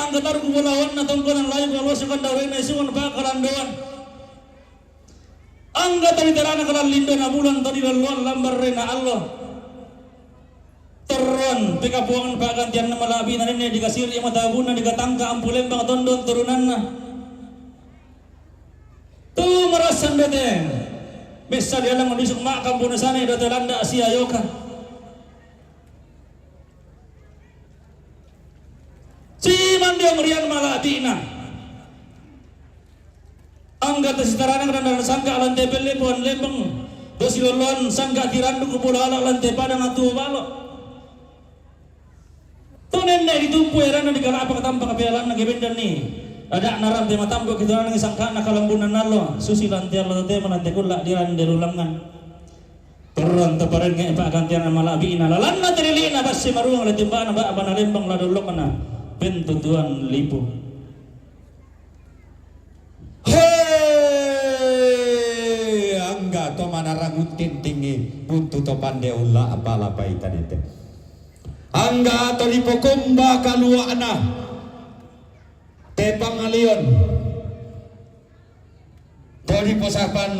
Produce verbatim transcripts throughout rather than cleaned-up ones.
Angga taru ku bolawanna tongkonan layu ku alwasi kanda urena isungan pakalandoan. Angga tadi tarana kalallindona bulan tadi lalloan lambarrena allo. Torroan pekapuangan pagantianna mala'bi'na nenne' dikasiri' mata bunna dikatangka ampu lembang tondon turunanna. Tu marassan dote messa dialang disuk ma'kampu nasane dote landa' sia yoka. Simandiong rian mala'bi'na. Angga tasitarana kadang sangka lante pelle poan lembang. Dosi loloan sangka tirandu ku bola ala lante padang atu balo. Tu nenne' ditumpu eranna dikala'pak tampak pealanna gebendanni. Ada'na rampe matampo kitunanangi sangka'na kalambunan allo. Susi lante allo totemo lante kulla' dirande lulangan. Torroan to parengnge' pa'gantianna mala'bi'na lalanna tilili'na bassi maruang la timba'na ba'bana lembang la dollokna pentutuan lipu. He, angga to manarang uttintingngi buntu to pande ulla' pala paitanete. Angga to dipokomba kalua'na te pangalion. To diposapan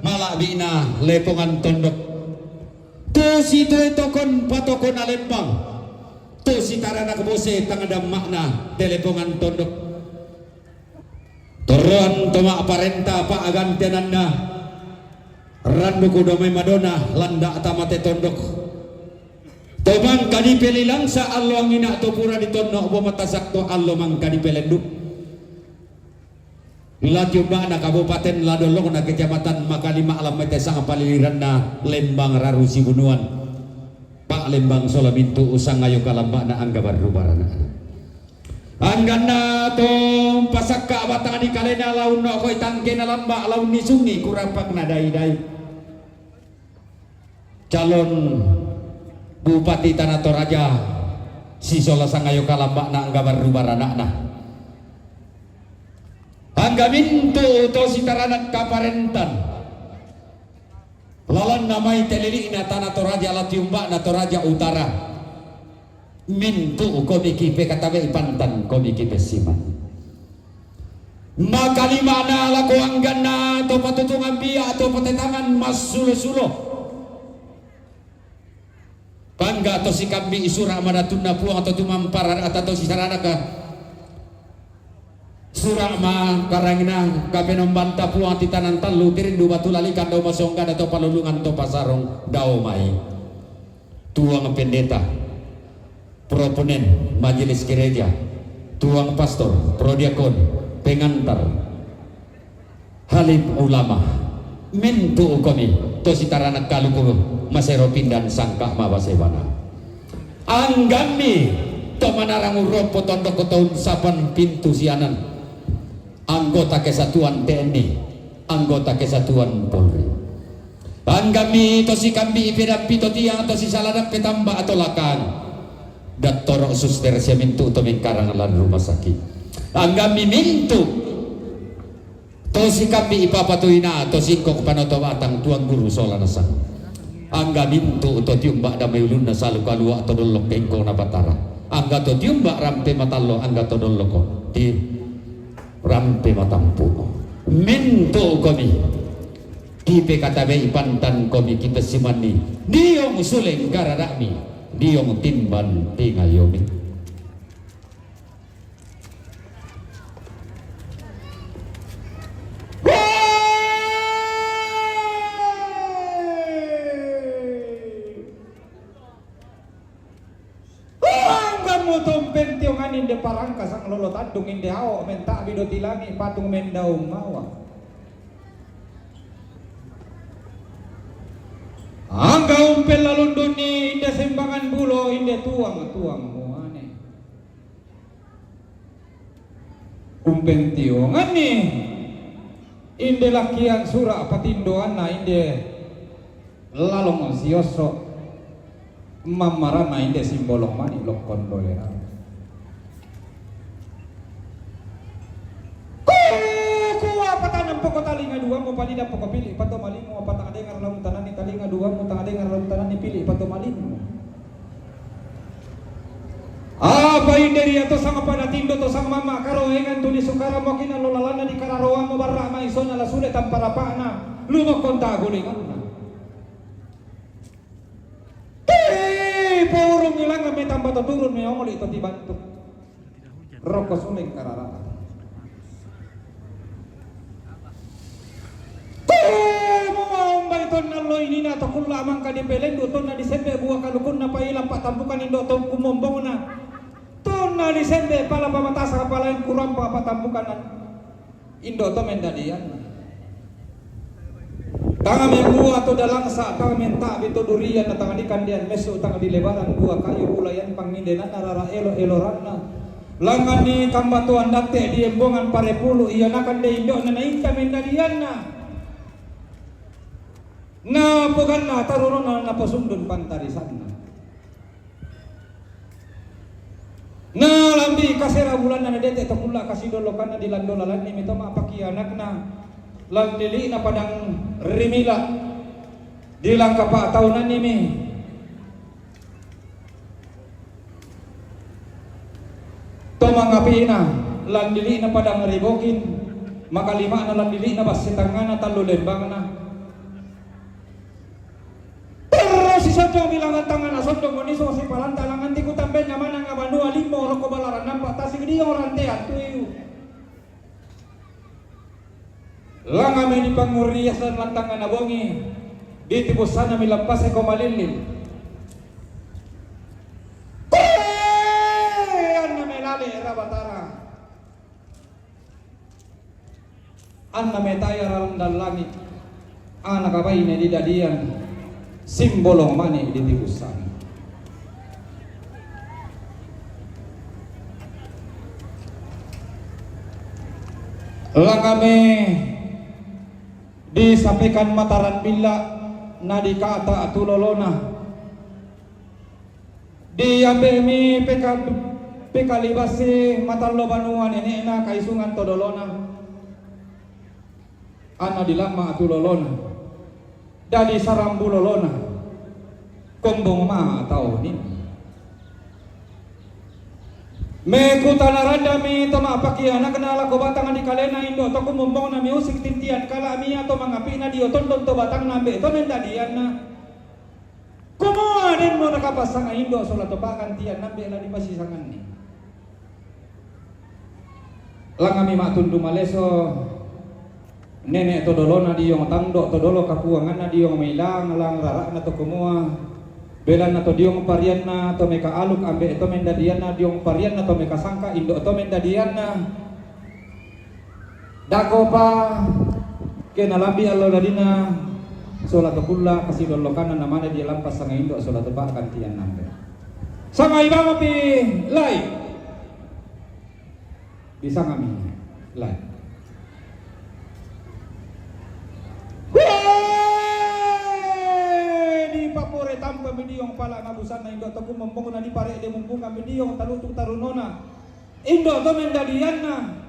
mala'bi'na lepongan tondok. Tu situe tokon patokona lembang. Tu sitarana kabose tang damma'na te lepongan tondok. Torroan to ma'parenta pa'gantiananna. Randuku domai madona landa' tamate tondok. To mangka dipelilangsa allo angina to pura ditonno' bo matasak to allo mangka dipelendu. La tiumba'na kabupaten la dollokna kecamatan makalima alammai te sanga paliliranna lembang raru sibunuan. Pa'lembang sola mintu' usangayo kalamba'na angga barru barana'na. Angganna to pasakka' batang dikalena launno koi tangkena lamba' launnisungi kurapakna dai-dai. Calon Bupati Tana Toraja sisola sangayo kalamba'na angga barru barana'na. Angga mintu' to sitaranak kaparentan. Lalanna mai te lili'na Tana Toraja la tiumba'na Toraja Utara. Mintu' komi kipekatabe'i pantan komi kipessiman. Makalimana lako angganna to patutungan bia' to patetangan massulo-sulo. Pangga to sikambi sura' madatunna Puang to tumampara ata to sisaranaka. Sura' ma karangina kapenombanta Puang titanan tallu tirindu batu lalikan dao masonggana to palulungan to pasarong dao mai. Tuang pendeta, proponen majelis gereja, tuang pastor, prodiakon, pengantar, halim ulama, mintu' komi to sitaranak kaluku masero pindan sangka' mabasebana. Anggammi to manarang urroppo tondok to unsapan pintu sianan. Anggota kesatuan T N I, anggota kesatuan Polri. Anggammi to sikambi pedampi to tiang to sisaladang petamba atau lakang. Dattoro suster sia mintu' to mengkarang lan rumah sakit. Anggammi mintu' to sikambi papa to ina to singkok panoto batang tuang guru sola nasang. Angga mintu' to tiumba' damai ulunna salu kalua' to dollok kengkong na batara. Angga to tiumba' rampe matallo angga to dolloko ti rampe matampu'. Mintu' komi kipekatabe'i pantan komi kipessimanni diong suleng garada'mi diong timban tingayomi. Anggammu to umpentionganni inde parangkasang lolo tandung inde hao' menta'bi doti langi' patung mendaung mawa. Angga umpellalundunni inde sembangan bulo inde tuang-tuang muane. Umpentionganni inde lakian sura' patindoanna inde lalong siosso' mammaranna inde simbolong mani' lokkon doera. Ku, kuwa patanam poko talinga duamu palida poko pili' pato malimmu apa tang dengar lamu tananni talinga duamu tang dengar lamu tananni pili' pato malimmu. Apa inde ria to sanga pada tindo to Di sukara mo kina lo lalanna di kararoang mo barra' maisona la sule tampa rapa'na, lumokkon tagulinganna. Tei, paurung ilanga me tamba to turun me omoli to tibantu. Rokko suleng kararata. Tei, mo maumbai tonna lo inina to kulla mangka dipelendu tonna disembe bua kalukunna paila patambukan indo to kumombongna. Tonna disembe pala pamatasa palain kurang pa patambukan indo to mendadian. Tanga membua to dalangsa, tanga menta'bi to durian, na tanga dikandean messu, tanga dilebaran bua kayu bulayan pangindenanna rara elo-eloranna. Langanni tambatuan datte diembongan parepulu, ia nakande indo'na nainta mendadianna. Napoganna tarunona napasundun pantarisanna. Nalambi kasera bulanna nadete to kulla kasidollokanna dilando lalanni mi to ma'pakianakna lan lili'na padang rimila dilangka pa'taunanni mi to mangapi'na lan lili'na padang ribokin makalima'na lan lili'na basse tangngana tallu lembangna. Terus si sondong bilangan tangana sondong moni so si palanta langan tiku tambenna manang banua limmo rokko balaran nampa tasik diong rantean tuyu. Langami di panguriasan lantangana bongi di tibussana mi lampase ko malillin. Koe anna melale era batara. Anna metaya randang langit, anaka baine didadian, simbolong mane ditibussan. Langame disapekan mataran billa, nadikata tulolona. Diambe'mi peka-, pekalibassi matallo banua nene'na kaisungan to dolona. Anna dilamma tu lolona. Dadi sarambu lolona. Kombong ma tau ni. Mekutana randami to ma'pakianakna lako batang di kalena indo to kumombongna miusik tintian kala'mi atau mangapi'na dio tondon to batangna ambe to mendadianna. Kumua denmo nakapassanga indo sola to pa'gantian nambe la dipasisanganni. Langami ma'tundu maleso nene to dolona diong tando to dolo kapuanganna diong mailang lang rara'na to kumua belanna to diong parianna to meka aluk ambe to mendadianna diong parianna to meka sangka indo to mendadianna. Dakopa ke nalambi allo dadina sola to kulla kasidollokanna namane dia lampa sanga indo sola to pa'gantian nambe. Sangai bangopi lai. Disangami lai. Wee! Di papore tampa midiong pala mabusanna indo to kumombongna di pare de mumbunga midiong talutu tarunona. Indo to mendadianna.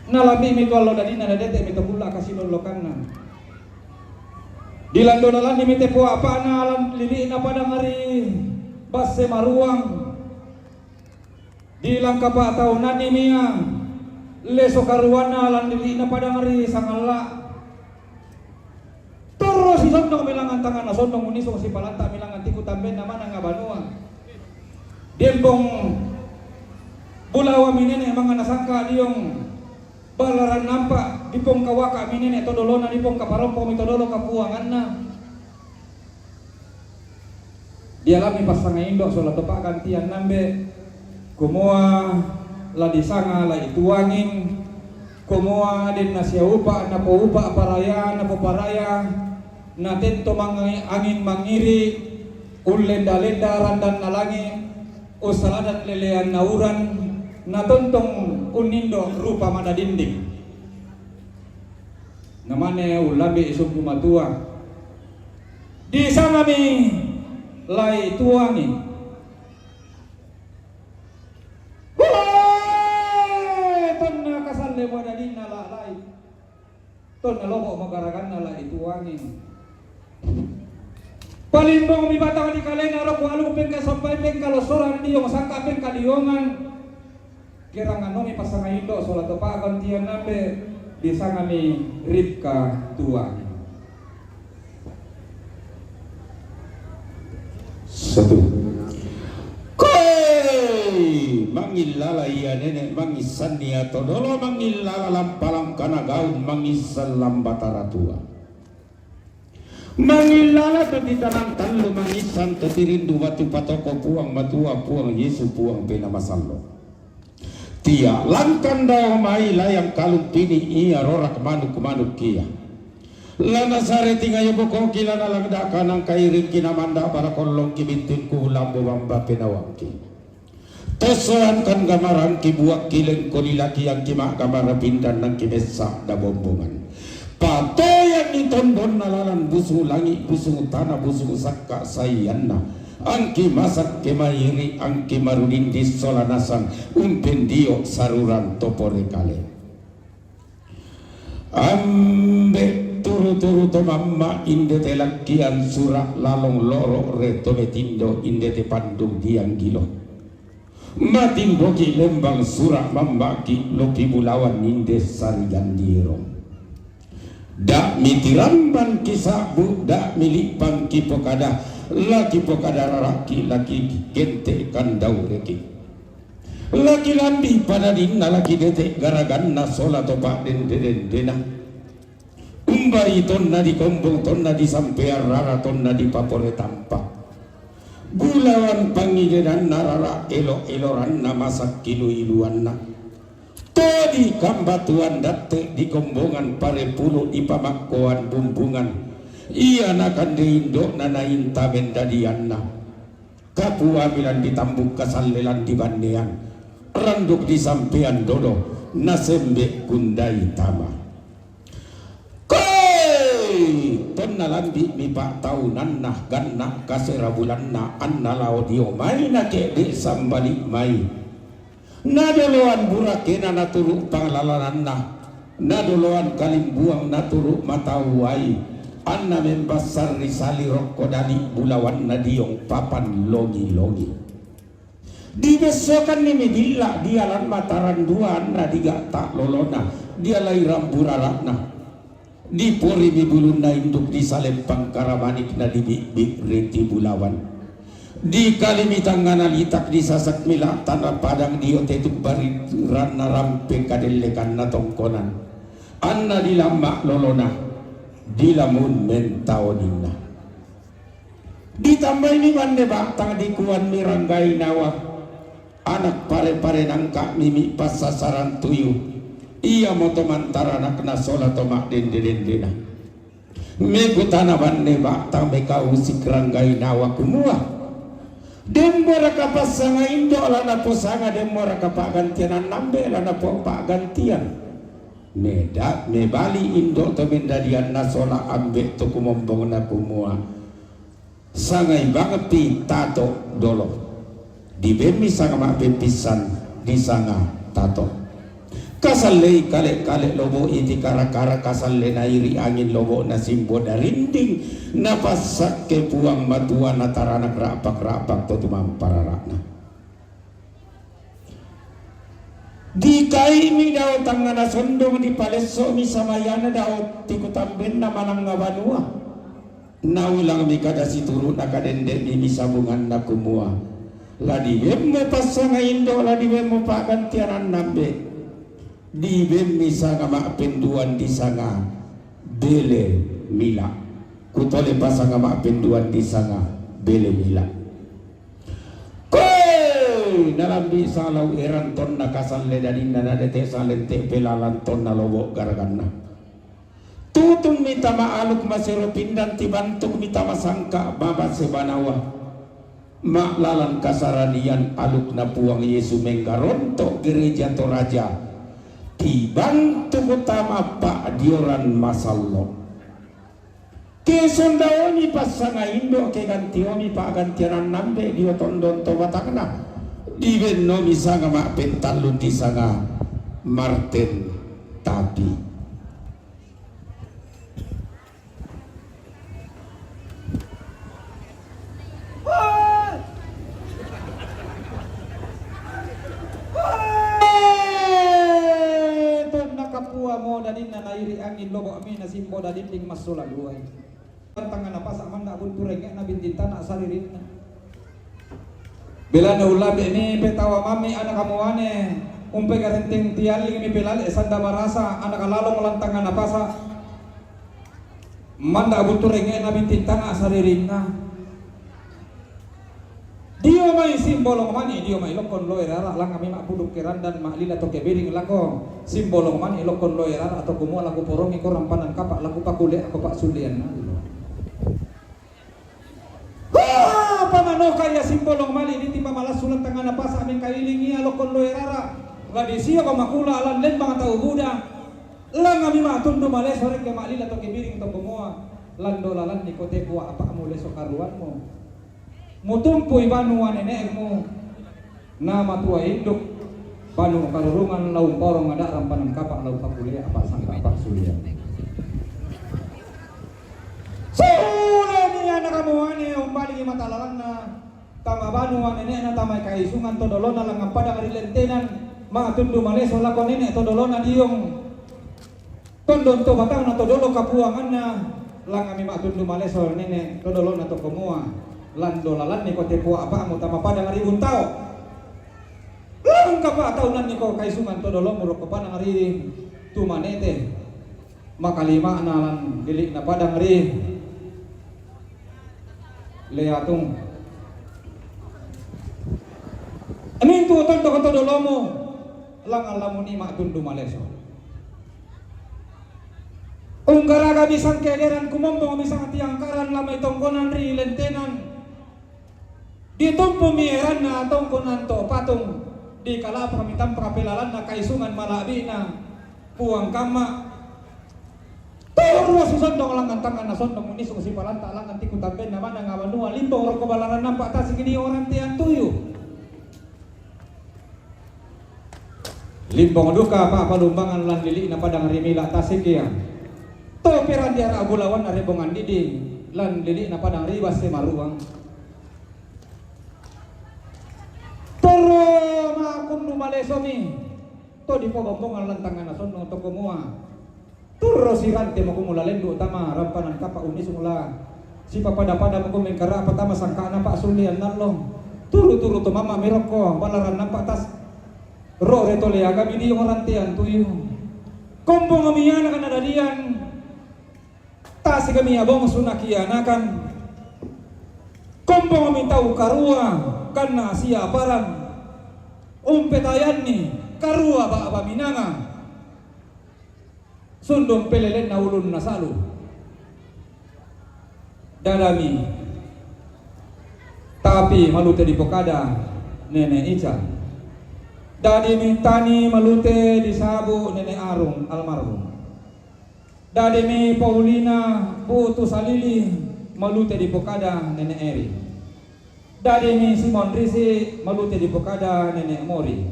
Nalambi'mi tu allo dadinna, nadette'mi to kulla kasilollokanna. Dilandona lannimi te poa pa'na lan lili'na padang ri basse maruang. Dilangkapa taunanni mia leso karuanna lan lili'na padang ri sangalla. Torro sisondong milangan tanganna sondong unisung sipalanta milangan tiku tambenna mananga banua. Diembong bulawa minene mangana sangka diong balaran nampa dipongkawaka minene to dolona dipongkaparompo mi to dolo kapuanganna. Dialami passanga indo sola to pa'gantian nambe, kumua la disanga la ituangin, kumua denna sia upa napoupa paraya napoparaya, natento mangi-, angin mangiri, ullenda-lenda randanna langi, ussaladan lelean nauran, natontong unnindo rupa madadinding. Namane ullambi sumpu matua. Disangami lai tuangi. Wee! Tonna kasalle mo dadinna la lai. Tonna lobo mo garaganna lai tuangi. Limbong mi batang di kalena roko alu pengka sampai pengka losoran diong saka pengka diongan. Keranganomi pasanga indo sola to pagantian nambe disangami Ribka tua. Satu. Koi mangillala ia nene mangissan ia todolo mangillala lampalang kana gaun mangissan lambatara tua. Mangillala to titanang tallu mangissan to tirindu batu patoko Puang Matua Puang Yesu Puang Pena Masallo. Tia langkan dao mai layang kalumpini ia rorak manuk-manuk kia. Lana sare tingayo bokoki lana langdaka nangka iringki namanda barakollongki bintingku lambo bamba penawangki. Tosoan kan gamarangki buakki lengko di laki angki mak gamara pindan nangki messa da bombongan. Patoyan ni tondon na lalan busung langi busung tana busung sakka saianna. Angki masak kemairi angki marudin di sola nasang umpen dio saruran topore kale. Ambe turu-turu to mamma inde te lakkian sura lalong loro re to metindo inde te pandung dianggilo. Matimboki lembang sura mambaki lopi bulawan inde sari gandiro. Dak mitiramban kisabbu dak milipang kipokada laki pokada raraki laki gente kandau reki. Laki lambi pada dinna laki dete garaganna sola topa dende dendena. Umbai tonna di kombong tonna di sampean rara tonna di papore tampa. Bulawan pangidenanna rara elo eloranna masak kilu iluanna. Todi kambatuan datte di kombongan pare pulu di pamakkoan bumbungan. Ia nakande indokna nainta mendadianna. Kapuami lan ditambuk kasallelan di bannean randuk di sampean dodo nasembe kundai tama. Koi tonna lambi mi pa'taunanna ganna kasera bulanna anna lao dio mai nake'de sambali mai. Nadoloan burakena naturu panglalananna. Nadoloan kalimbuang naturu matauai. Anna membassar ri sali rokko dali bulawanna diong papan longi-longi. Dibessokanni mi billa dialan mataran dua anna digatta lolona dialai ramburara'na. Dipori mi bulunna induk disalempang karamanikna dibibbi riti bulawan. Di kalimitangngana litak disasak mila tanah padang dio tetuk bariranna rampe kadellekanna tongkonan. Anna dilamma lolona dilamun mentaoninna. Ditambai mi manne ba'tang dikuan mi ranggai nawa. Anak pare-pare nangka mimi passasaran tuyu. Ia moto mantara anakna sola to ma'dende-dendena. Mekutana banne ba'tang mekau sikranggai nawa kumua. Demboraka passanga indo la naposanga demboraka pa'gantian annambe la napo pa'gantian. Meda mebali indo to mendadianna sola ambe to kumombongna kumua. Sangai bangpi tato dolo. Dibemmi sanga ma'peppissan disanga tato. Kasallei kale-kale lobo iti kara-kara kasalle nairi angin lobo na simbo na rinding na passakke Puang Matua na taranak ra'pak-ra'pak to tumamparara'na. Dikaimi dao tangngana sondong dipalessomi samayana dao tikutambenna manangnga banua. Naulangmi kada situru'na kadendemi misabunganna kumua, la dibemmo passanga indo la dibemmo pa'gantian annambe. Dibemmi sanga ma'penduan disanga bele mila. Kutole pasanga ma'penduan disanga bele mila. Koi nalambi salau eran tonna kasalle dadinna nadete salente pelalan tonna lobo garaganna. Tutung mitama aluk masero pindan tibantuk mitama sangka mabase banawa. Ma'lalan kasaranian alukna Puang Yesu menggaronto gereja Toraja tibantuk tama pa'dioran masallo. Ke sondaomi passanga indo ke gantiomi pa'gantian annambe dio tondon to batangna. Dibennomi sanga ma'pentallun disanga Marten Tapi. Angin lobo' mi nasimbo dadinding massolaluwai. Tangnga napasa' manda' buntu rengnge'na binting tana' saririnna. Belana ullabe' mi petawa mammi' ana' kamuane, umpega renteng tialling mi pelale' sanda marasa ana' kalalong lan tangnga napasa'. Manda' buntu rengnge'na binting tana' saririnna. Dio mai simbolong mani, dio mai lokkon loe rara, langa mi ma'puduk kerandan ma'lila to kebiring lako simbolong mani lokkon loe rara to kumua laku porongi korampanan kapa' laku pakuleako pa'sullian allo. Wah, pamanoka ia simbolong mali diti pamalassu lan tangnga napasa' mengkailing ia lokkon loe rara, la disioko makula lan lembang tau buda, langa mi ma'tundu maleso rekke ma'lila to kebiring to kumua, lando lalanni kote pua apa'mu leso karuanmu. Mutumpui banua nene'mu, na matua induk, banu karurungan lau mpaurung ada' rampanan kapa' lau pakulea apa' sangka apa' sulian. Sulemi ana' kamuane umbalingi mata lalanna, tama banua nene'na, tama kaisungan to dolona langngan padang ri lentenan, ma'tundu maleso lako nene' to dolona diong. Tondon to batangna to dolo kapuanganna, langa mi ma'tundu maleso nene' to dolona to kumua, lando lalanni kote pua apa'mu tama padang ri buntao. Langka pa'taunanni ko kaisungan to dolomu rokko padang ri tumanete. Makalima'na lan lili'na padang ri Leatung. Mintu' tondok to dolomu, langngan lamuni ma'tundu maleso. Unggaraga bisang kederan, kumombong bisang tiangkaran, lamai tongkonan ri lentenan. Ditumpu mi eranna tongkonan to patung, dikalapa mi tampa pelalanna kaisungan mala'bi'na Puang kamma. Torro sisondong langngan tangnga nasondong, munisung sipalanta langngan tiku tambenna manang awanua limbong rokko balaran nampa' tasiki dio rantean tuyu. Limbong duka pa'palumbangan lan lili'na padang ri mila' tasik ia. To perandiara bulawanna rebongan didi lan lili'na padang ri basse maruang. Torro makundu malesomi to dipobombongan lan tangnga nasondong to kumua. Turro sirante mako mula lendu' tama rampanan kapa' unnisung la sipapada-pada mako mengkara'pa tama sangka'na pa'sullian allo. Turu-turu to mamma' mirokko balaran nampa' tas ro're to leaga mi dio rantean tuyu. Kombong mi ana' nadadian, tasik mi abong suna kianakan. Kombong mi tau karua kanna siaparan umpetayanni karua ba'ba minanga. Sundung pelelenna ulunna salu. Dadami tapi malute dipokada Nene' Ica. Dadimi tani malute disabu Nene' Arung almarhum. Dadimi Paulina Putu Salili malute dipokada Nene' Eri. Dadimi Simon Risi malute dipokada Nene' Mori.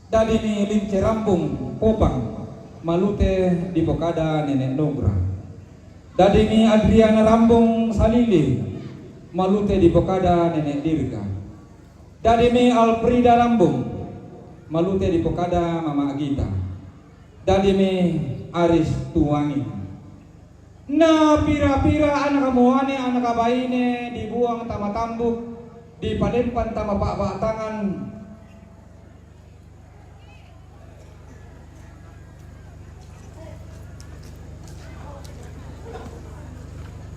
Dadimi Lince Rambung Popang malute dipokada Nene' Nugra. Dadimi Adriana Rambung Salili malute dipokada Nene' Dirga. Dadimi Alfrida Rambung malute dipokada Mama Gita. Dadimi Aris Tuangi. Na pira-pira ana' kamuane, ana' kabaine dibuang tama tambuk, dipalempan tama pa'ba'tangan.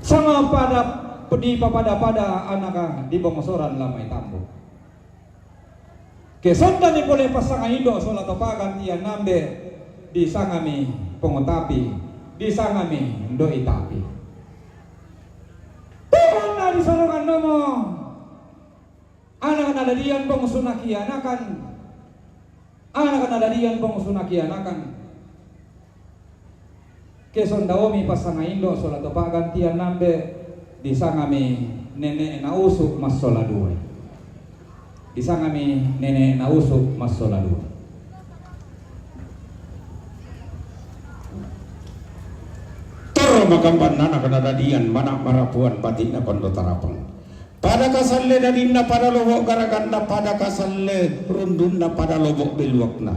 Sanga pada dipapada-pada anaka dibongsoran lamai tambuk. Ke sondani pole passanga indo' sola to pa'gantian ambe', disangami Pongo Tapi, disangami Ndoi Tapi. Tuhunna disolongan nomo, ana' nadadian bongsu nakianakan, ana' nadadian bongsu nakianakan. Ke sondaomi passanga indo' sola to pa'gantian ambe', disangami Nene' Nausu' massola duai. Disangami Nene' Nausu' massola duai. Torro makamban ana' nadadian mana' marapuan bati'na kondo tarapang. Pada kasalle dadinna, pada lobo' garaganna, pada kasalle rundunna, pada lobo' beluakna.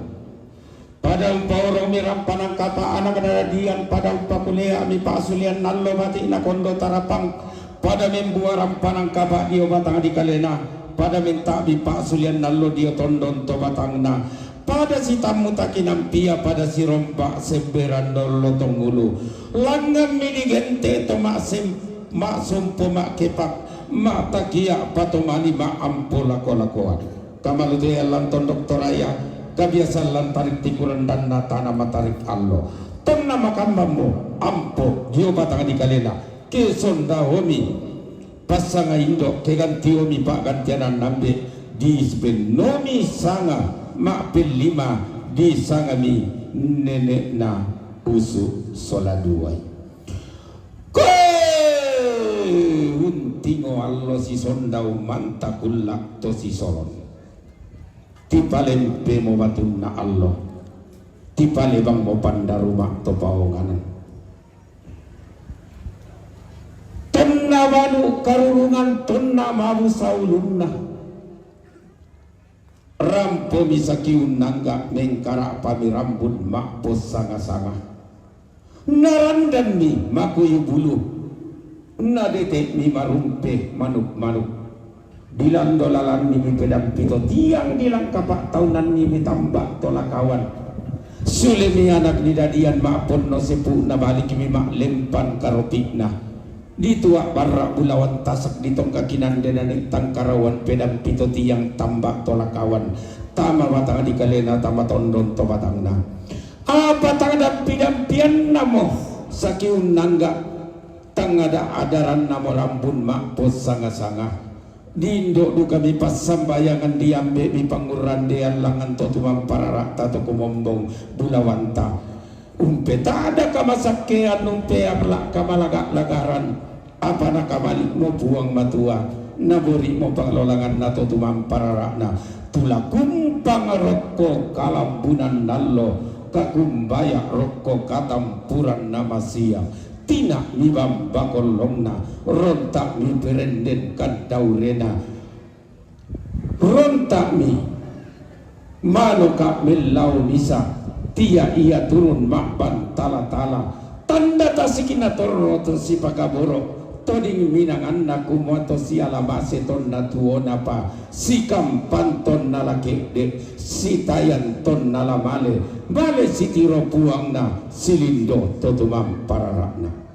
Pada umpaorongmi rampa nangkapa' anak nadadian, pada umpakulea'mi pa'sulian nallo bati' nakondo tarapang, pada membuarang panangkapa' dio batang dikalena, pada menta'bi pa'sulian nallo dio tondon to batangna, pada sitammu takinampi ia, pada sirompa' sebberan dollo tongulu. Langnganmi digente' to ma'sem-, ma'sompo ma'kepak, ma'takia' patomali ma'ampo lako-lakoan. Kamalutean lan tondok Toraya, kabiasaan lan tarik tikurang danna tana matarik allo. Tonna makambammo, ampo dio batang dikalena, ke sondaomi passanga indo', ke gantiomi pa'gantian annambe', disbennomi sanga ma'pellima, disangami nene'na usu' sola duai. Koe untingo allo sisondau manta kulla' to sisolon. Tipalempemo batunna allo, tipalebangmo pandaruma' to paonganan. Tonna banu' karurungan, tonna mabusa ulunna. Rampomi sakiung nangga, mengkara'pami rambut ma'possanga-sanga. Narandanmi makuyu bulu, nadete'mi marumpe manuk-manuk. Dilando lalanni mipedampi to tiang, dilangkapa' taunanni mitamba' to lakawan. Sulemi anak nidadian ma'ponno sepu'na, balikmi ma'lempan karopi'na. Ditua' barra' bulawan tasak, ditongka kinande nane' tangkarawan pedampi to tiang tamba' to lakawan, tama batang dikalena, tama tondon to batangna. Apa tang dampi-dampiannamo sakiung nangga, tang ada-adarannamo rambut ma'possanga-sanga. Diindo' duka mipassambayangan, diambe' mipangurrandean langngan to tumamparara'ta to kumombong bulawanta. Umpeta'da kamasakkean, umpeapla' kamalaga-lagaran, apa nakabali'mo Puang Matua, nabori'mo panglolanganna to tumamparara'na. Tulakumpang rokko kalambunan nallo, kakumbaya' rokko katampuranna masiang. Tina' mibamba kollongna, ronta' miperenden kandaurena. Ronta'mi maloka' mellao misa', tia' ia turun ma'bantala-tala. Tanda tasiki'na torro to sipakaboro', toding minanganna kumua to siala mase tonna tuonapa, sikampan tonna la ke'de', sitayan tonna la male, male sitiro Puangna, silindo to tumamparara'na.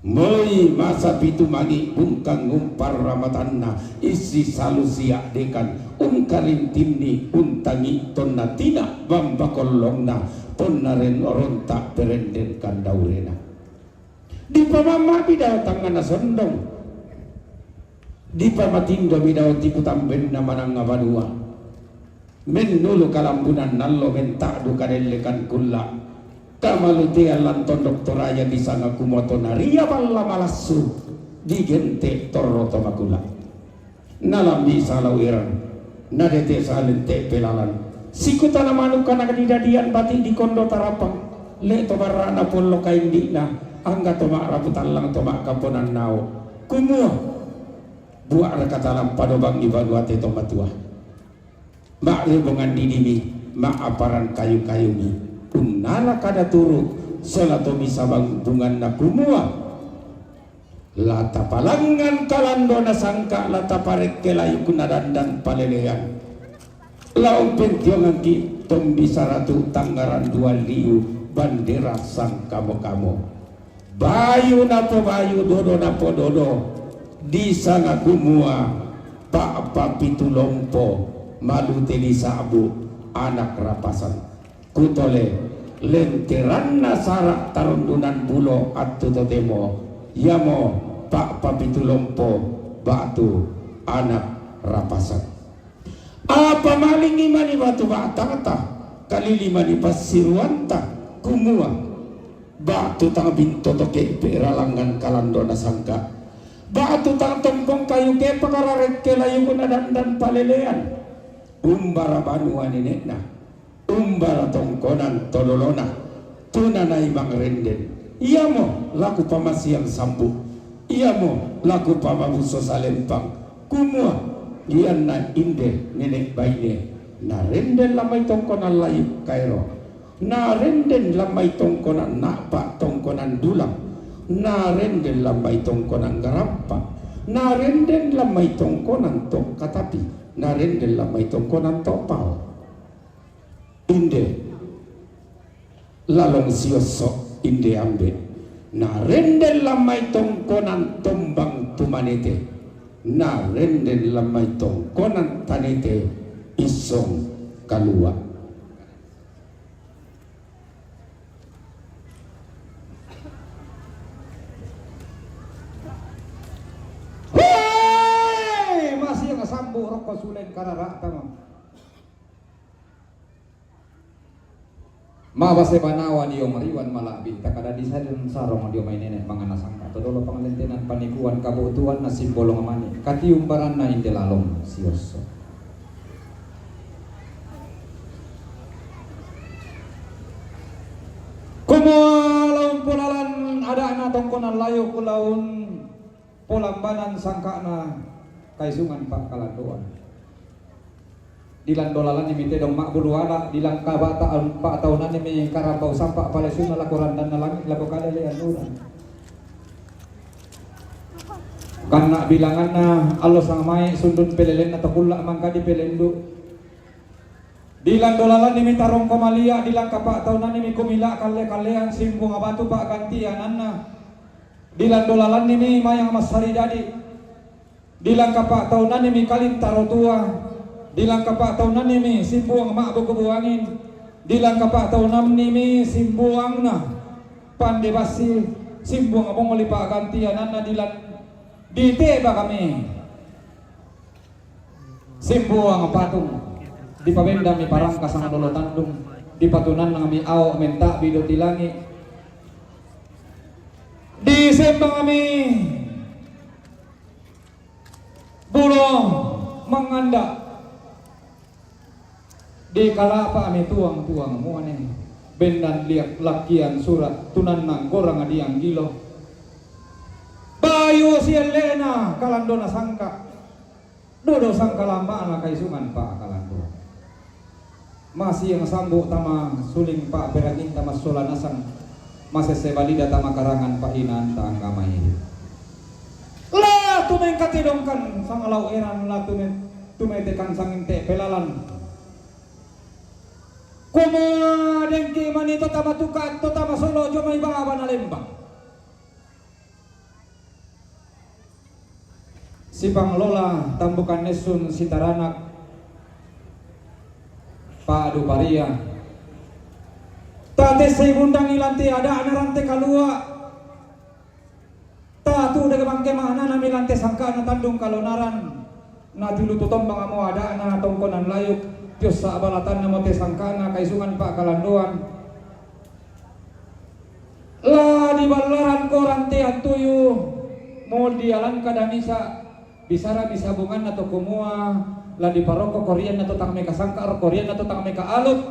Moi masa pitu mangi' bungkang umparra matanna, issi salu sia'dekan, ungkarintinni untangi' tonna tina' bamba kollongna, tonna ren-, ronta' perenden kandaurena. Dipamamma' bidao tangngana sondong, dipamatindomi dao tiku tambenna manangnga banua. Mennulu kalambunan nallo, menta'du kanellekan kulla'. Kamalutean lan tondok Toraya disanga kumua to naria balla malassu, digente' torro to makula'. Nalambi salau erang, nadete salente' pelalan. Sikutana manukka nakadidadian bati' dikondo tarapang, le' to barra'na pollo kaindi'na, angga to ma'rapu tallang to ma'kaponan nao'. Kumua, bua'raka talampa dobangi banua te to matua? Ma'ribungan didimi, ma'aparan kayu-kayumi. Unnala kada turu', sola to misabang bunganna kumua, la tapalangngan kalandona sangka', la taparekke layukna dandan palelean. La umpentionganki' tombisara tu' tangngarang dua liu bandera sangkamo-kamo. Bayu napobayu, dodo napododo, disanga kumua Pa'papitu Lompo, Malute Lisa'bu, Anak Rapasan. Kutole, lenteranna sara' tarundunan bulo attu totemo, iamo Pa'papitu Lompo ba'tu Anak Rapasan. Apa malingngi mani batu ba'tangta, kalili mani passiruanta, kumua, ba'tu tang binto to ke'pe' ralangngan kalandona sangka', ba'tu tang tompong kayu ke'pe' kararekke layukna dandan palelean. Umbara banua nene'na, umbara tongkonan todolona, tu nanaimang renden. Iamo la kupamasiang sambu', iamo la kupamabuso salempang, kumua, ianna inde nene' baine Na renden lan mai tongkonan Layuk Kairo, na renden lan mai tongkonan Na'pa, tongkonan Dulang, na renden lan mai tongkonan Garampa, na renden lan mai tongkonan Tokkatapi, na renden lan mai tongkonan To'pao. Inde lalong siosso, inde ambe', na renden lan mai tongkonan Tombang Tumanete, na renden lan mai tongkonan Tanete Issong Kalua'. Hei! Masiang sambu' rokko sulen karara'ta, ma. Ma'base banawa dio mariwan mala'bi, takadadi sadang sarong dio mai nene' mangana sangka', to dolo pangalentenan panikuan kabu'tuanna simbolong mani', katiumbaranna inde lalong siosso. Kumua laun polalan ada'na tongkonan Layuk, laun polambanan sangka'na Kaisungan Pa'kalandoan. Dilan dolalanni mi tedong ma'bulu ada', dilan kabata' pa'taunanni mi karambau sampa' palesunna lako randanna langi', lako kada le'an uran. Ganna' bilanganna allo sangmai' sundun pelelenna to kulla' mangkadi pelendu'. Dilan dolalanni mi tarongko malia', dilan kapa'taunanni mi kumila' kalle-kallean simbuang batu pa'gantiananna. Dilan dolalanni mi mayang massari dadi. Dilan kapa'taunanni mi kalintaro tua. Dilan kapa'taunanni mi simbuang ma'buku buangin. Dilan kapa'taunanni mi simbuangna pande bassi, simbuang mongoli pa'gantiananna dilan diteba kami. Simbuang patung, dipabendami parangkasang lolo tandung, dipatunannami ao' menta'bi doti langi', disembangami bulo manganda', dikalapa'mi tuang-tuang muane, bendan liak lakkian sura', tunannang gorang dianggilo, bayu sielle'na kalandona sangka'. Dodo sangkalamma'na Kaisungan Pa'kalandoan. Masiang sambu' tama suling pa'peranginta massola nasang, masesse balida tama karangan pa'inaanta anggamai. La tumengkatedongkan sangalau eran, la tume-, tumetekan sanginte' pelalan. Kumua dengki mani to tama tuka', to tama solo' dio mai baba na lembang. Sipanglola tambukan nessun sitaranak pa'du paria. Tatessei bundangi lante ada'na Rante Kalua'. Tatude bangke ma'nanami lante sangka'na Tandung Kalonaran. Natilu tu tombang amo ada'na tongkonan Layuk. Tiossa balatannamo te sangka'na Kaisungan Pa'kalandoan. La diballaran ko rantean tuyu, mol dialan kada misa', bisarami sabunganna to kumua, la diparokko ko rianna to tang mekasangka' ro ko rianna to tang mekaalup.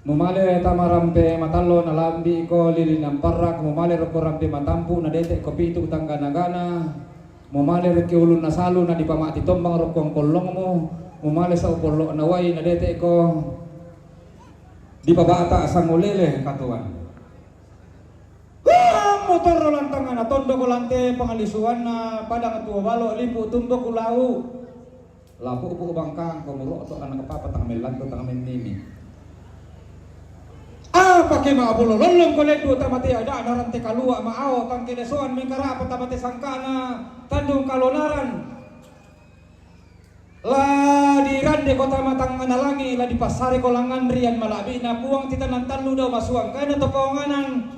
Mumale tama rampe matallo nalambi' ko lilinan parrak, mumale rokko rampe matampu' nadete' ko pitu tangga nagana, mumale rekki ulunna salu nadipamati tombang rokko angkollongmu, mumale sau' pollo'na uwai nadete' ko dipabata' sangulele katuoan. Haa, motorro lantangana tondoko lante pangalisuanna padang tuo balo' lipu' tumbo kulau. Lapu'pu' bangkangko muro'to' anakpapa tang mellanto tang mennimi. Apake ma'bulo lollongko leddu' tamate ada'na Rante Kalua' ma'ao tang kelesoan mengkara'pa tamate sangka'na Tandung Kalonaran. La dirandeko tama tangngana langi', la dipassareko langngan rian mala'bi'na Puang titanan tallu dao masuang kaina to paonganan.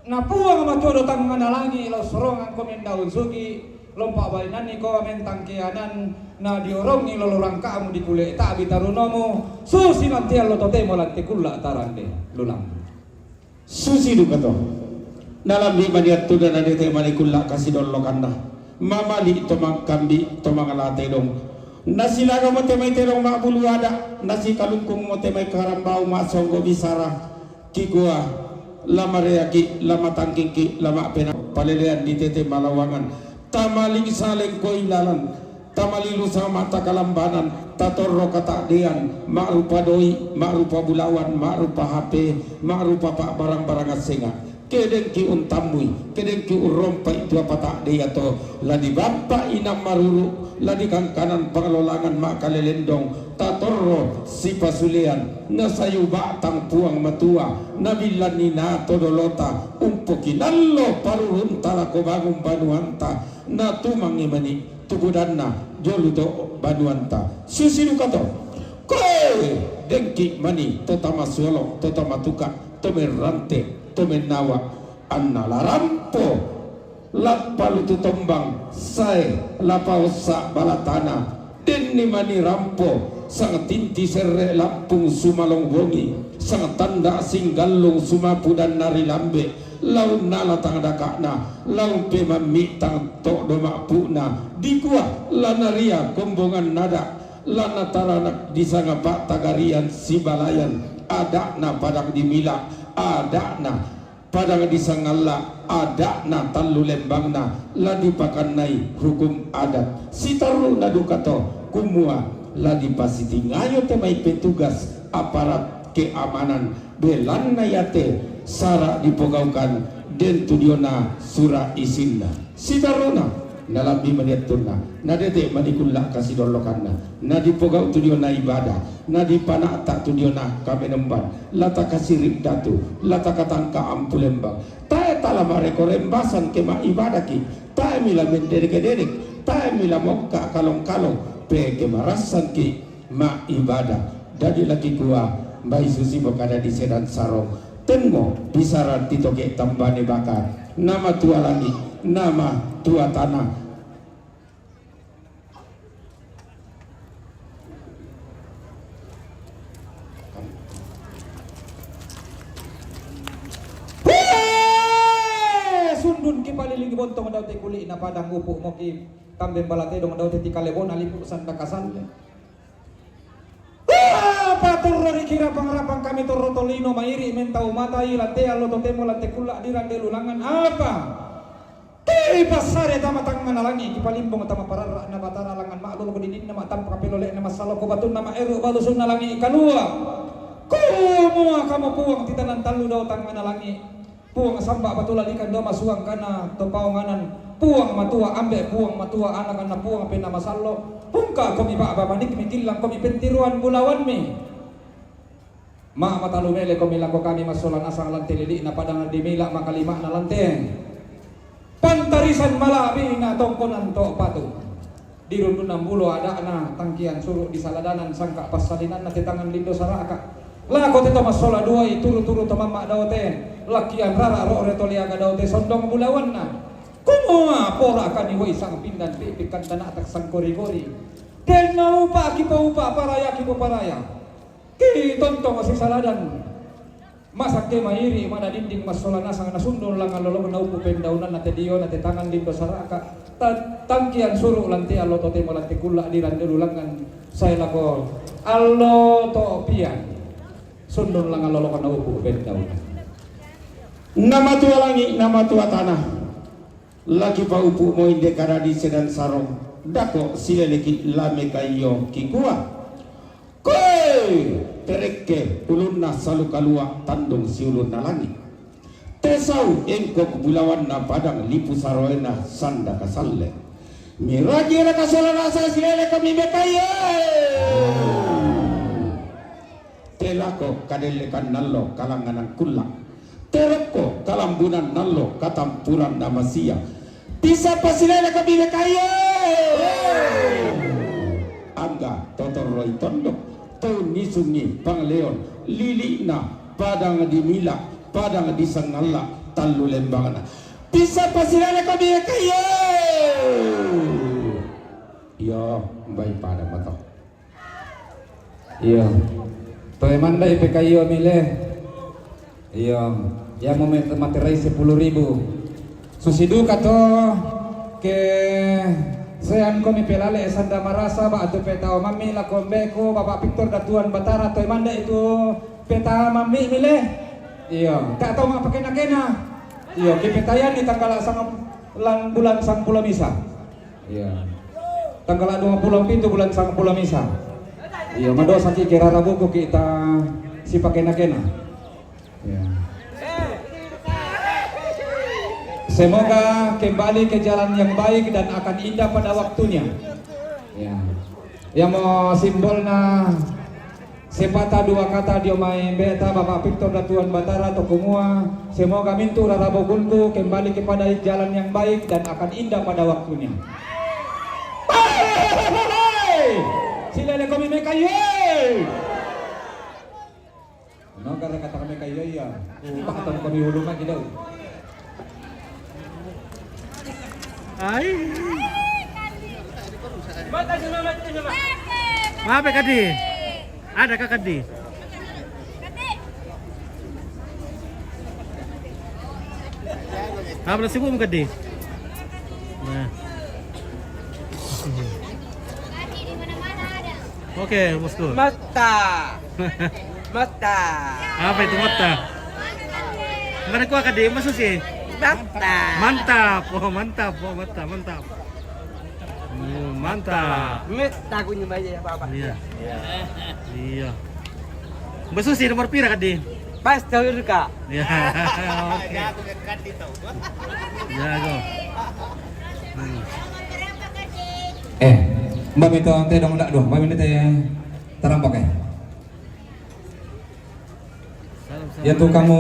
Na Puang matuodo tangngana langi', la ussorongangko mendaun sugi', la umpa'balinanniko mentang keanan, na diorongi lolo rangka'mu dikule' ta'bi tarunomu, susi lantean lo totemo lante kulla' tarande lulang. Susi duka to. Nalambi' mani attuna nadete' mani kulla' kasidollokanna. Mamali' to mangkambi' to mangalate dong. Nasilagamo te mai tedong ma'bulu ada', nasikalungkungmo te mai karambau ma'songgo bisara. Kikua, la mareaki', la matangkingki', la ma'pena palelean ditete malawangan. Tamali' saleng ko ilalan. Tamalilu samata kalambanan, tatorro kata'dean, ma'rupa doi', ma'rupa bulawan, ma'rupa H P, ma'rupa pa'barang-barang assenga. Ke dengki untammui, ke dengki urrompai tu apa ta'de iato, la dibappa inang maruru, la dikangkanan panglolangan ma'kalelendong, tatorro sipasulean, nasayu ba'tang Puang Matua, nabillanni nato dolota, umpoki nallo parurunta lako bangung banuanta, natumangngi mani tu budanna jolo to banuanta. Susi dukato. Koe dengki mani to tamasuolo, to tamatuka, to merrante, to mennawa, anna larampo lappalu tu tombang sae, lapaossa balatana, denni mani rampo, sang tinti serre lampung sumalong bongi, sang tanda singgallung sumapu danna ri lambe, launna latang daka'na, laumpe mammi'tang to'do ma'pu'na, dikua lanaria kombongan nada, lanataranak disanga pa'tagarian sibalayan, ada'na padang dimila, ada'na padang disangalla, ada'na tallu lembangna, la dipakannai hukum adat. Sitarru'na dukato, kumua la dipasitingayo te mai petugas aparat keamanan, belanna iate sara dipogaukan den tu diona sura isinna. Sitarru'na, nalambi mani attunna, nadete mani kulla kasidollokanna, nadipogau tu diona ibada, nadipana'ta tu diona kamenemban, latakasiri datu, latakatangka ampu lembang. Tae tala mareko rembasan ke ma'ibadaki, tae mila mendedek-dedek, tae mila mokka kalong-kalong, pe ke marassanki ma'ibada. Dadi lakikua, mbai susi pokada di sedan sarong, tenmo bisara titoke tambane baka, nama tua langi, nama tua tanah. Hee! Sundun kipalilingi bontong daute kuli'na padang upu' moki tamben bala tedong daute tikalebona lipu sanda kasalle. Apa torro rikirapang-rapang kami torro tolino mairi' mentau matai lante allo totemo lante kulla' dirande lulangan apa? Kipassare tama tangngana langi', kipalimbong tama pararra'na Batara langngan ma'lulu dininna ma'tampa pelole'na massallo ko batunna ma'eru balusunna langi' kalua. Kumua kamo Puang titanang tallu dao tangngana langi'. Puang samba' batu lalikan dao masuang kana to paonganan. Puang Matua Ambe', Puang Matua Ana', kana Puang Penaa Masallo'. Pungka komi ba'ba manikmi, killang komi pentiruan bulawanmi. Ma' matalu mele komi lako kami massola nasang lante lili'na padang dimila makalima'na lante. Pantarisan mala'bi'na tongkonan to' patu. Dirundunan bulo ada'na tangkian suru' disaladanan sangka' passalinanna te tangan lindo sara'ka. Lako te to massola duai turu-turu to mamma' daote, lakkian rara ro're to liaga daote sondong bulawanna. Kumua pora'ka ni wai sang pindan pi'pikkan tana'tak sangkori-kori. Denna upa' kipoupa' paraya kipoparaya. Kitontong sisaladan. Masakke mairi' mada dinding massola nasang nasundun langngan lolokna upu' pendaunanna te diona te tangan lindo sara'ka. Ta-, tangkian suru' lante allo totemo lante kulla' dirande lulangan sae lako allo to pian. Sundun langngan lolokna upu' pendaunan. Namatua langi', namatua tana. Laki paupu' mo inde kadadi sedan sarong, dako' sileleki' lame kaiyo kikua. Koe! Terekke ulunna salu kalua' tandung siulunna langi'. Tesau engkok bulawanna padang lipu saroena sanda kasalle. Miraji era kasola nasa silele kami mekaiyo. Telako kadellekan nallo kalanganan kulla'. Terokko kalambunan nallo katampuran na masia. Pisappa silele ko bibekaye. Angga totorroi tondok, tau nisungi pangleon, lili'na padang di Mila, padang di Sangalla, tallu lembangna. Pisappa silele ko bibekaye. Iyo, mbai pada mato. Iyo. Toe manda'i pekaiyo mile. Iyo. Iamo me-, materai sepuluh ribu. Susi duka to ke sean komi pelale sanda marasa ba'tu petao mammi lako mbeku Bapak Victor Datuan Batara toe manda'i tu peta mammi mile. Iyo. Tak tau mapakena-kena. Iyo, kipetayani tanggal sang-, lan bulan sampulo misa. Iyo. Tanggal dua puluh pitu bulan sangpulo misa. Iyo, madosa ki kira rabuku kita si pakena-kena. Ya. Semoga kembali ke jalan yang baik dan akan indah pada waktunya. Ya. Yang mau simbolnya sepatah dua kata dio mai beta Bapak Victor Datuan Batara Tokumua. Semoga mintu rarabogunku kembali kepada jalan yang baik dan akan indah pada waktunya. Silele komi meka ye. No, gara kata kami kayak iya, iya. Upah atau kami hulu mah tidak. Ai. Maaf ya, Kadi. Ada kah, Kadi? Apa sibuk, Kadi? Nah. Oke, bosku. Mata. Mata. Apa itu mata? Mana kuah, Kadi? Masuk sih. Mata. Mantap. Oh, mantap. Oh, mantap, mantap. Oh, mantap. Mata punya banyak ya, Bapak. Iya. Iya. Masuk sih nomor pira, Kadi? Pas tahu ka. Ya. Oke. Jago. Hmm. Eh, Mbak Mito, teh dong, ndak dong. Mbak Mito, teh tarampak, eh. Ya tuh kamu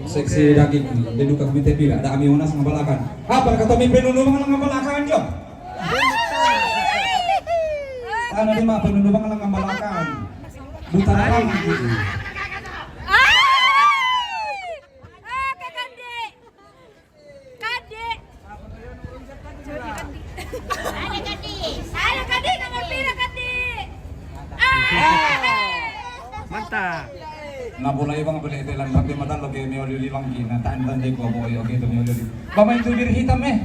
seksi daging, dia duka kami teh pira, ada ami unas ngambalakan. Apa kata mi penunu bang ngambalakan jo? Tanah di ma penunu bang ngambalakan. Duta orang gitu. Kade. Ada Kade. Ada Kade, nomor pira Kade? Ah. Mantap. Nah, mulai bang boleh telan tapi mata lo kayak mioli bang gini. Nah, tak entan deh gua boyo gitu mioli. Bapak itu bir hitam eh.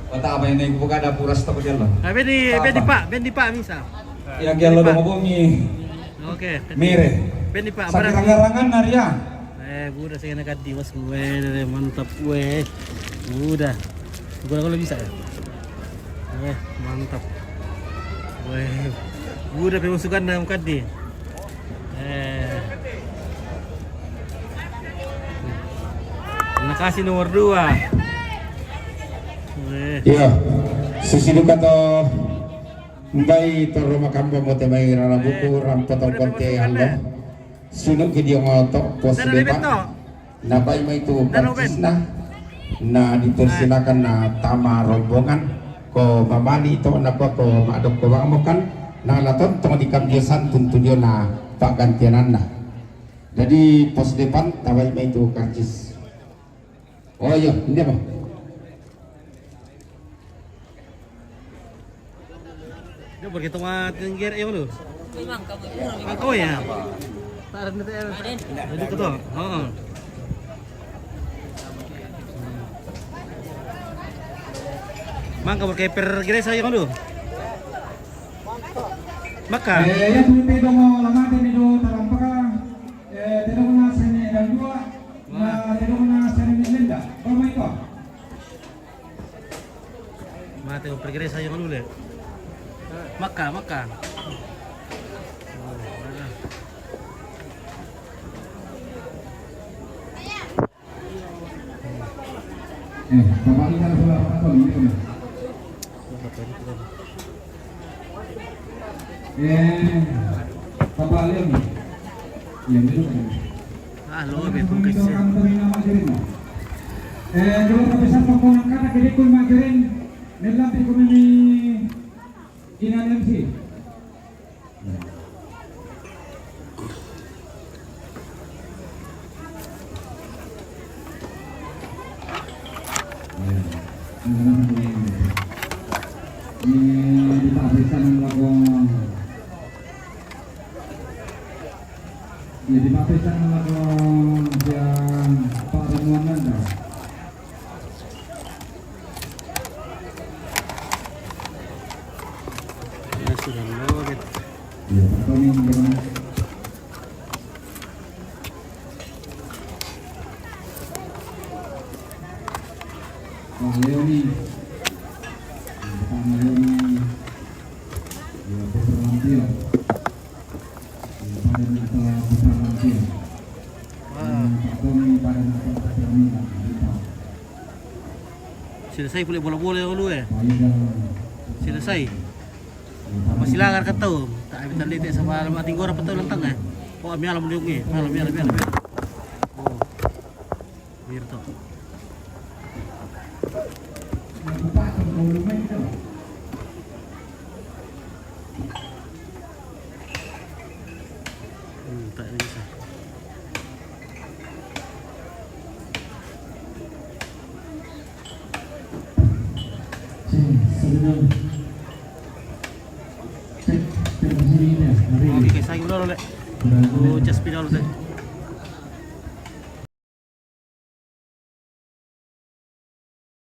Kota apa ini? Buka ada puras toko dia lo. Ah, bendi, bendi Pak, bendi Pak bisa. Yang dia lo dong bongi. Oke. Mire. Bendi Pak. Sakit rangan-rangan naria. Eh, buda saya nak kadi mas gue, mantap gue. Buda. Buda kalau bisa ya. Eh, mantap. Weh, buda pe masukan dalam kadi. Eh. Na kasi nomor dua. Eh. Iya. Sisi duka to mbai to ruma kamba mote mai rara buku rampo to konte allo. Sunu ke dia ngoto pos depan. Na bai mai tu karcis na, na dipersilakan na tama rombongan ko mamali to na ko ko madok ko bang mokan na la tontong di kam dia santun tu dia na pagantianan na. Jadi pos depan tabai mai tu karcis. Oh iya, ini apa? Dia pergi tengah tinggi ya lu. Aku ya. Tarik nanti ya. Jadi ketua. Heeh. Mangka berkeper gereja ya lu. Maka. Eh, ya tu te dongo lamate ni do tarampaka. Eh, te dongo na sene dan dua. Na te dongo na sene ni lenda. Kau mai kau. Mate ko pergi desa yang dulu le. Maka, maka. Eh, Bapak ini kan sudah Pak Anton, ini kan. Eh, Bapak Leon. Leon dulu kan. Ah, lo be pun kecil. Eh, coba tapi siapa kau nak kata kiri kun majerin. Nelampi ko mimi inan M C. Ini dipabrikan lagu. Ini dipabrikan lagu yang Pak Ramuan Nanda. Iya, Pak Tony, gimana? Leoni. Leoni. Ya, Putra Lampion. Ya, pada nak ke Putra Lampion. Wah. Pak Tommy pada nak ke Putra Lampion. Selesai pula bola-bola dulu, eh. Selesai. Masih langgar kata. Tak ada tanda tak sama lemak tinggal apa tahu lantang, eh. Oh, ambil alam dia ni. Ambil, ambil, ambil, ambil. Oh. Ambil tu. Hmm, tak ada kisah. Okey, okey, saya dulu, Lek. Oh, just pindah dulu, Lek.